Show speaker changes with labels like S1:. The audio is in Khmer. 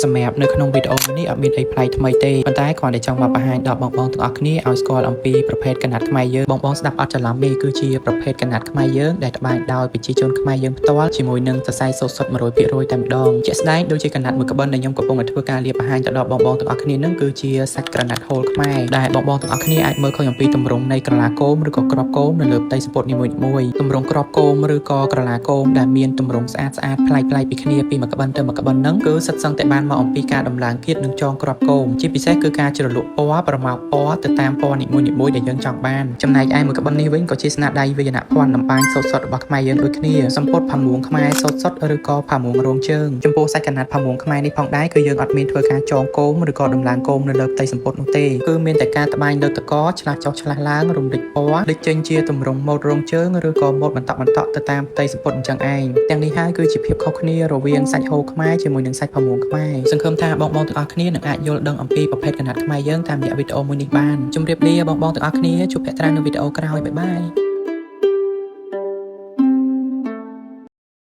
S1: សម្រាប់នៅក្នុងវីដេអូមួយនេះអត់មានអីប្លែកថ្មីទេប៉ុន្តែគ្រាន់តែចង់មកបង្ហាញដល់បងបងទាំងអស់គ្នាឲ្យស្គាល់អំពីប្រភេទកណាត់ខ្មែរយើងបងបងស្ដាប់អត់ច្រឡំទេគឺជាប្រភេទកណាត់ខ្មែរយើងដែលត្បាញដោយប្រជាជនខ្មែរយើងផ្ទាល់ជាមួយនឹងសរសៃសូត្រសុទ្ធ100%តែម្ដងជាក់ស្ដែងដូចជាកណាត់មួយក្បិនដែលខ្ញុំកំពុងតែធ្វើការលាបបង្ហាញទៅដល់បងបងទាំងអស់គ្នានឹងគឺជាសាច់ក្រណាត់ហូលខ្មែរដែលបងបងទាំងអស់គ្នាអាចមើលឃើញអំពីទម្រង់នៃក្រឡាគោមឬក៏ក្របគោមនៅលើផ្ទៃសំពត់នីមួយៗទម្រង់ក្របគោមឬក៏ក្រឡាគោមដែលមានទម្រង់ស្អាតស្អាតប្លែកៗពីគ្នាពីមួយក្បិនទៅមួយក្បិនហ្នឹងគឺសិតសឹងតែបានមកអំពីការដំឡើងគៀតនិងចងក្របគោមជាពិសេសគឺការជ្រលក់ពណ៌ប្រមោកពណ៌ទៅតាមពណ៌នីមួយៗដែលយើងចង់បានចំណែកឯមួយក្បិននេះវិញក៏ជាស្នាដៃវិជ្ជាភ័ណ្ឌតម្បាញសូត្រសុទ្ធរបស់ខ្មែរយើងដូចគ្នាសំពត់ផាមួងខ្មែរសូត្រសុទ្ធឬក៏ផាមួងរោងជើងចំពោះសាច់កណាត់ផាមួងខ្មែរនេះផងដែរគឺយើងអត់មានធ្វើការចងគោមឬក៏ដំឡើងគោមនៅលើផ្ទៃសំពត់នោះទេគឺមានតែការត្បាញលើកតកឆ្លាស់ចុះឆ្លាស់ឡើងរំលេចពណ៌លេចចេញជាទម្រង់ម៉ូដរោងជើងឬក៏ម៉ូដបន្តក់បន្តក់ទៅតាមផ្ទៃសំពត់អញ្ចឹងឯងទាំងនេះហើយគឺជាភាពខុសគ្នារវាងសាច់ហូលខ្មែរជាមួយនឹងសាច់ផាមួងខ្មែរសង្ឃឹមថាបងៗទាំងអស់គ្នានឹងអាចយល់ដឹងអំពីប្រភេទកណាត់ខ្មែរយើងតាមរយៈវីដេអូមួយនេះបានជម្រាបលាបងៗទាំងអស់គ្នាជួបភក្ត្រានៅវីដេអូក្រោយ bye bye.